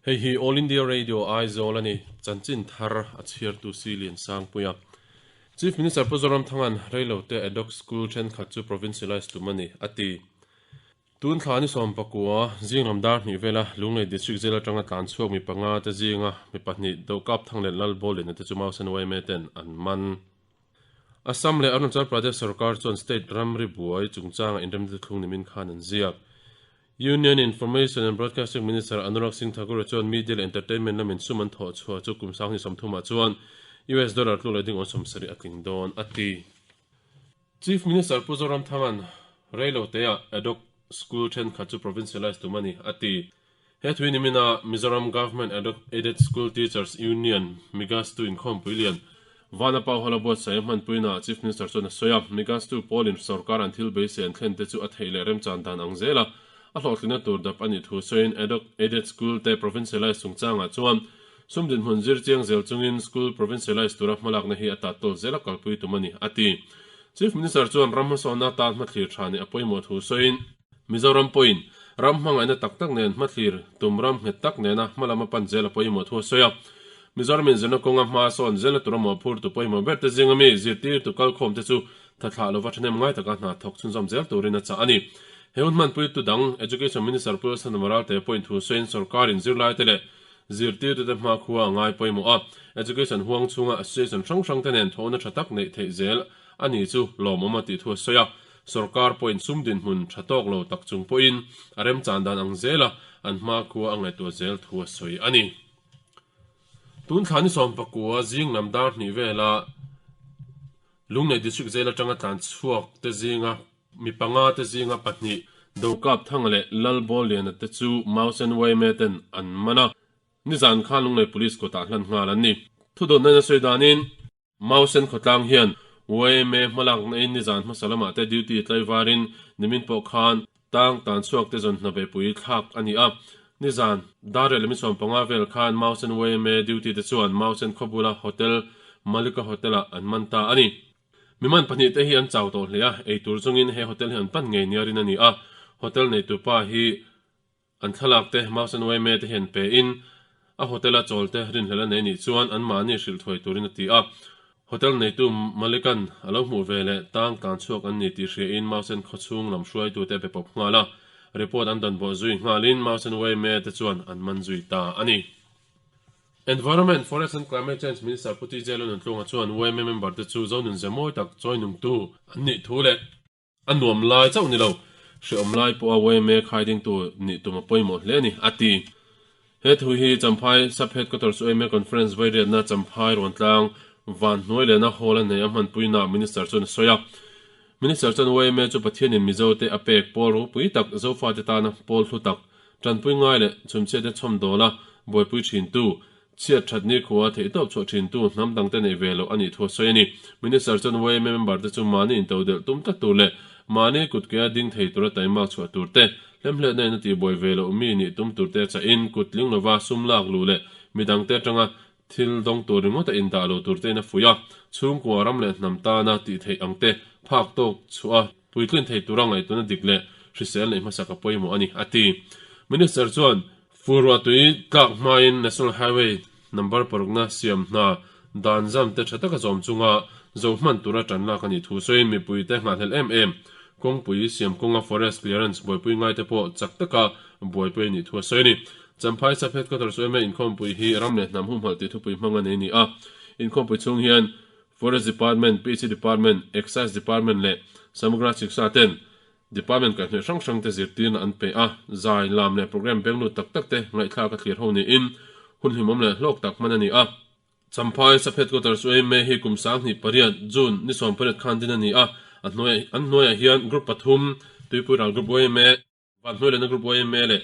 Hei hi All India Radio Aizawl a ni, chanchin thar a chhiartu si Liansangpuia. Chief Minister Pu Zoramthanga'n reilote Adhoc School thenkhat chu provincialise tum a ni, a ti. Tun thla ni 19, zinglam dar hnih vela Lunglei District Jail atanga tlan chhuak mi panga te zinga mi pahnih Dohkapthang leh Lalbawlina te chu Mausen yma ten an man. Assam leh Arunachal Pradesh sorkar chuan state ramri buai chungchanga inremna thuthlung nimin khan an ziak. Union Information and Broadcasting Minister Anurag Singh Thakur chuan media leh entertainment lamin sum an thawh chhuah chu kum sanghnih 30 ah chuan US dollar tluk leh ding awm 70 a tling dawn a ti. Chief Minister Pu Zoramthanga'n reiloteah Adhoc School thenkhat chu provincialise tum a ni a ti. He thui nimina Mizoram Government Aided School Teachers Union, MIGASTU, inkhawmpui lian Vana Pau Hala buatsaih a hmanpuinaah Chief Minister chuan a sawi a, MIGASTU pawlin sorkar an thil beisei an thlen te chu a theih leh remchan dan ang zela a hlawhtlinna tur dap a nih thu sawiin Adhoc Aided School te provincialise chungchangah chuan sum dinhmun zir chiang zel chungin school provincialise tura hmalakna hi a tattawl zela kalpui tum a ni, a ti. Chief Minister chuan ram hmasawnna atan hmathlir tha nih a pawimawh thu sawiin, Mizoram pawhin ram hmangaihna tak tak nen hmathlir tum ram nghet tak nena hmalam a pan zel a pawimawh thu a sawi a. Mizoramin zirna kawnga hma sawn zelna tura mawhphurtu pawimawh ber te zinga mi zirtirtu kalkhawm te chu thathlah lova thahnem ngai taka hna thawk chhunzawm zel turin a chah a ni. He hun hmanpuitu dang Education Minister Pu Lalsanam Ralte pawhin thu sawiin sorkarin zirlaite leh zirtirtute hmakhua a ngai pawimawh a, Education huang chhunga association hrang hrangte nen thawhna tha tak neih theih zel a ni chu lawmawm a tih thu a sawi a. Sorkar pawhin sum dinhmun tha tawk lo tak chung pawhin a remchan dan ang zela an hmakhua a ngaihtuah zel thu a sawi a ni. Tun thla ni 19 zing lam dar hnih vela Lunglei District Jail atanga tlan chhuak te zinga mi panga te zinga pahnih Dokapthanga leh Lalbawlliana te chu Mausen yma ten an man a, nizan khan Lunglei Police kawtah hlan nghal an ni. Thudawnna in a sawi danin. Mausen khawtlang hian yma hmalakna in nizan hmasa lamah te duty tlaivarin nimin pawh khan tang tan chhuak te zawn hna beihpui thlak a ni a. Nizan dar leh lemi 15 vel khan Mausen yma duty te chuan Mausen khawbula Hotel Malika Hotel ah an man ta a ni. Mi man pahnih te hi an chau tawh hle a, eitur chungin he hotel hi an pan ngei nia rin a ni a. Hotel neitupa hi An thlalak te Mausen yma te hian pe in a hotel a chawl te rinhlelh a nei nih chuan an mahni hrilh thuai turin a ti a. Hotel neitu Malikan a lo hmuh ve leh tang tlan chhuak an ni tih hria in Mausen khawchhung lam hruaitu te a pe pawp nghal a. Report an dan bawh zui nghal in Mausen yma te chuan an man zui ta a ni. Environment, Forest and Climate Change Minister Pu TJ Lalnuntlunga chuan yma member te chu Zonunze mawi tak chawinungtu an nih thu leh, A nuam lai chauh ni lo, hrehawm lai pawha yma khaidingtu nih tum a pawimawh hle a ni, a ti. He thu hi Champhai Sub-Headquarters yma Conference vairiatna Champhai Ruantlang van hnuai lehna hall a nei a hmanpuinaah Minister chuan a sawi a. Minister chuan yma chu Pathianin Mizote a pek pawl ropui tak, Zofate tana pawl hlu tak, tanpui ngai leh chhumchhiate chhawmdawla buaipui thintu, Chhiat that ni khua theihtawp chhuah thintu hnam dangte nei ve loh a nih thu a sawi a ni. Minister chuan yma member te chu mahni intodelh tum tlat tur leh mahni kutkea ding thei tura taimak chhuah tur te, hlemhletna in a tihbuai ve loh mi nih tum tur te chahin kut tling lova sum lak luh leh midangte atanga thil dawng tur ringawt a indah lo tur te in a fuih a, chhungkua ram leh hnam tana tih theih ang te phak tawk chhuah a puitlin thei tura ngaihtuahna dik leh hrisel neih hmasak a pawimawh a ni, a ti. Minister chuan Fur ruah tui tlak hmain National Highway number parukna siam hna dan zam te tha taka zawm chunga zo hman tura tan lak a nih thu sawiin mipuite nghahhlelh em em kawngpui siam kawnga forest clearance buaipui ngaite pawh chak taka buaipui a nih thu a sawi a ni. Champhai Sub Headquarters yma inkhawmpui hi ram leh hnam humhalh tih thupui hmang a nei a ni a. Inkhawmpui chhung hian Forest Department, PC Department, Excise Department leh Samagra Shiksha ten Department kaihhnawih hrang hrang te zirtirna an pe a, zai, lam leh programme benglut tak tak te ngaihthlak a thlir ho niin hun hlimawm leh hlawk tak hman a ni a. Champhai Sub Headquarters yma hi kum 2008, June, ni 18 khan din a ni a, a hnuai an hnuaiah hian Group pathum, Tuipui Ral Group yma, Vanhnuailena Group yma leh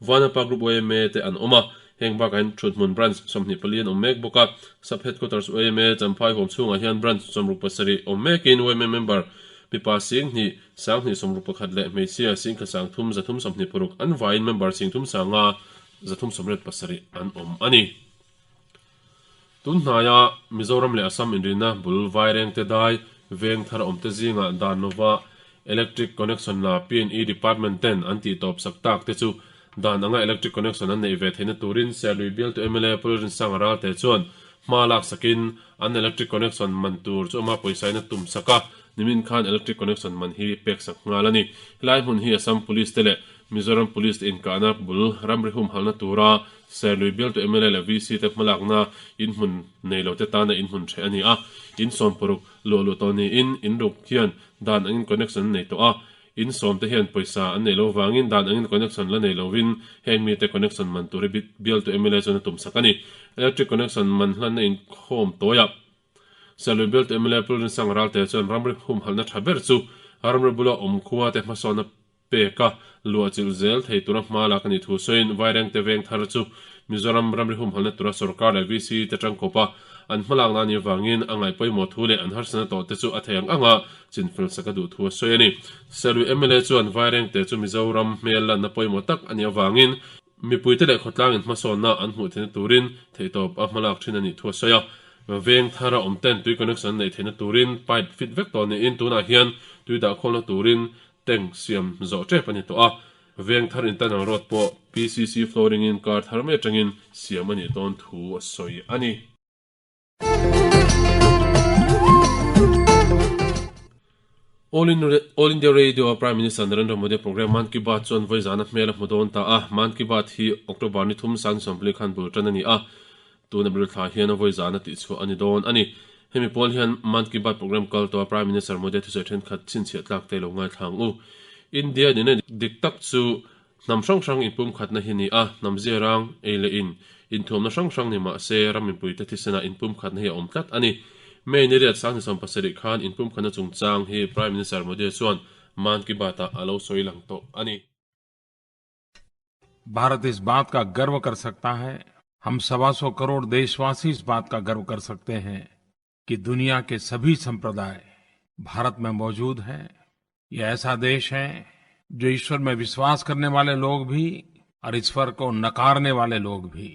Vanapa Group yma te an awm a, heng bakah hian Thuthmun Branch 24 an awm mek bawk a. Sub Headquarters yma Champhai huam chhungah hian Branch 67 awm mekin yma member mipa 20 2061 leh hmeichhia 3326 an vaiin member 35,387 an awm a ni. Tun hnaia Mizoram leh Assam inrina bul Vairengte dai veng thar awmte zingah dan lova electric connection la P&E department ten an tih tawp sak tak te chu Dan anga electric connection an neih ve theihna turin Serlui bialtu mla Pu Rinsanga Ralte chuan hma lak sakin an electric connection man tur chu ama pawisa in a tum sak a, nimin khan electric connection man hi pek sak nghal a ni. Helai hmun hi Assam Police te leh Mizoram Police te inkahna bul ramri humhalna tura Serlui bialtu mla leh VC te hmalakna inhmun nei lo te tana inhmun hreh a ni a, in 60 luah luh tawh niin inruk hian dan angin connection an nei tawh a, In sawmte hian pawisa an neih loh vangin dan angin connection la nei lovin heng mite connection man tur hi bialtu mla chuan a tum sak a ni. Electric connection man hlanna inkhawm tawiah Serlui bialtu mla Pu Rinsang Ralte chuan ramri humhalhna tha ber chu ramri bula awm khua te hmasawnna peka luah chilh zel thei tura hma lak a nih thu sawiin Vairengte veng thar chu Mizoram ramri humhalhna tura sorkar leh VC te tangkawpa an hmalakna a nih avangin a ngaih pawimawh thu leh an harsatna tawh te chu a thei ang anga chinfel sak a duh thu a sawi a ni. Serlui mla chuan Vairengte chu Mizoram hmel lanna pawimawh tak a nih avangin mipuite leh khawtlangin hmasawnna an hmuh theihna turin theihtawp a hmalak thin a nih thu a sawi a. Veng thara awm ten tui connection an neih theihna turin pipe fit vek tawh niin tunah hian tui dahkhawlna turin tank siam zawh tep a ni tawh a. Veng thar internal road pawh PCC flooring in kar thar mai atangin siam a nih dawn thu a sawi a ni. All India Radio a Prime Minister Narendra Modi programme Mann Ki Baat chuan vawi zana hmel a hmu dawn ta a. Mann Ki Baat hi October ni thum sang sawmpali khan bul tan a ni a, tuna bul thla hian a vawi zana tihchhuah a ni dawn a ni. Hemi pawl hian Mann Ki Baat programme kal tawha Prime Minister Modi thusawi thenkhat chhinchhiah tlak te lo ngaithla ang u. India nihna dik tak chu Hnam hrang hrang inpumkhatna hi ni a, hnam ziarang, ei leh in, inthuamna hrang hrang ni mah se ram mipuite thisenah inpumkhatna hi a awm tlat a ni. May ni riat 2017 khan inpumkhatna chungchang hi Prime Minister Modi chuan Mann Ki Baat-ah a lo sawi lang tawh a ni. Bharat इस बात का गर्व कर सकता है, हम 125 करोड़ देशवासी इस बात का गर्व कर सकते हैं कि दुनिया के सभी संप्रदाय भारत में मौजूद हैं। ये ऐसा देश है जो ईश्वर में विश्वास करने वाले लोग भी और ईश्वर को नकारने वाले लोग भी,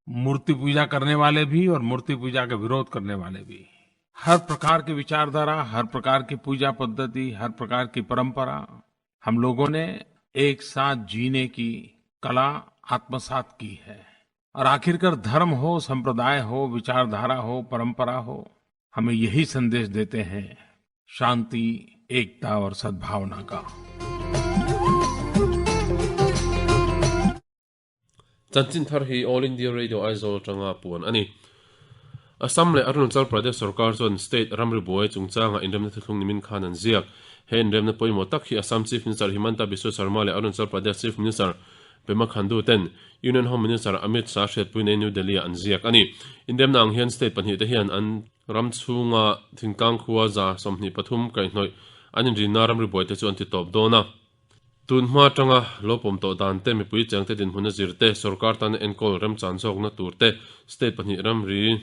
मूर्ति पूजा करने वाले भी और मूर्ति पूजा का विरोध करने वाले भी, हर प्रकार की विचारधारा, हर प्रकार की पूजा पद्धति, हर प्रकार की परंपरा, हम लोगों ने एक साथ जीने की कला आत्मसात की है। और आखिरकार धर्म हो, संप्रदाय हो, विचारधारा हो, परंपरा हो, हमें यही संदेश देते हैं शांति, एकता और सद्भावना का। Chanchin thar hi All India Radio Aizawl atanga puan a ni. Assam leh Arunachal Pradesh sorkar chuan state ramri buai chungchanga inremna thuthlung nimin khan an ziak. He inremna pawimawh tak hi Assam Chief Minister Himanta Biswa Sarma leh Arunachal Pradesh Chief Minister Pema Khandu ten Union Home Minister Amit Shah hriatpui nei New Delhi-ah an ziak a ni. Inremna ang hian state pahnihte hian an ram chhunga thingtlang khua 23 kaihhnawih an inrinna ramri buaite chu an ti tawp dawn a. Tun hma atanga lo pawm tawh dan te, mipui chengte dinhmun a zir te, sorkar tana enkawl remchan zawkna tur te, state pahnih ramri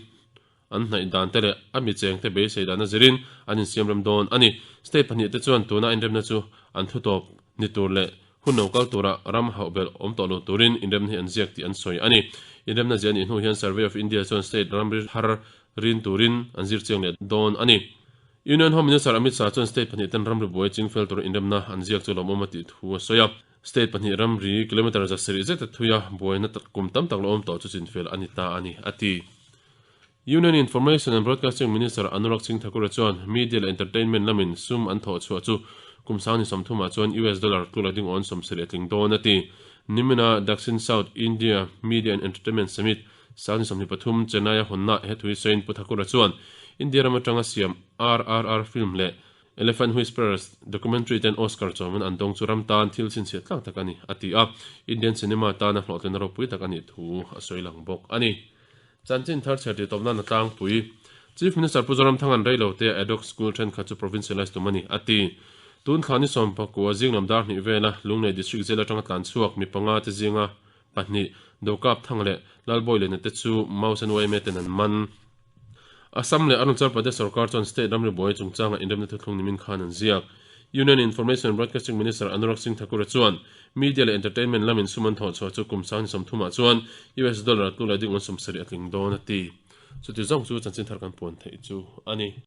an hnaih dan te leh a mi chengte beisei dan a zirin an insiam rem dawn a ni. State pahnih te chuan tuna inremna chu an thutawp ni tur leh hun lo kal tura ram hauh belh awm tawh lo turin inremna hi an ziak tih an sawi a ni. Inremna ziah nih hnu hian Survey of India chuan state ramri thar rin turin an zir chiang leh dawn a ni. Union Home Minister Amit Shah chuan state pahnih ten ramri buai chingfel tur inremna an ziak chu lawmawm a tih thu a sawi a. State pahnih ramri kilometre 700 zeta thuia buaina kum tam tak la awm tawh chu chinfel a ni ta a ni, a ti. Union Information and Broadcasting Minister Anurag Singh Thakur-a chuan media leh entertainment lamin sum an thawh chhuah chu kum 2030 ah chuan US dollar tlula ding awn 70 a tling dawn a ti. Nimina Dakshin South India Media and Entertainment Summit 2023 Chennai-a hawnna he thui sawiin Pu Thakur-a chuan India ram atanga siam RRR film leh Elephant Whisperers documentary ten Oscar chawmin an dawng chu ram tan thil chhinchhiah tlak tak a ni, a ti a. Indian cinema tana hlawhtlinna ropui tak a nih thu a sawi lang bawk a ni. Chanchin thar chher tih tawp nan a tlangpui. Chief Minister Pu Zoramthanga'n reilote a Adhoc School thenkhat chu provincialise tum a ni, a ti. Tun thla ni 19 zing lam dar hnih vela Lunglei District Jail atanga tlan chhuak mi panga te zinga pahnih, Dokap Thang leh Lalbawi Lena te chu Mausen yma ten an man. Assam leh Arunachal Pradesh sorkar chuan state ramri buai chungchanga inremna thuthlung nimin khan an ziak. Union Information and Broadcasting Minister Anurag Singh Thakur-a chuan media leh entertainment lamin sum an thawh chhuah chu kum 2030 ah chuan US dollar tlu leh ding 70 a tling dawn a ti. Chuti zawng chu chanchin thar kan puan theih chu a ni.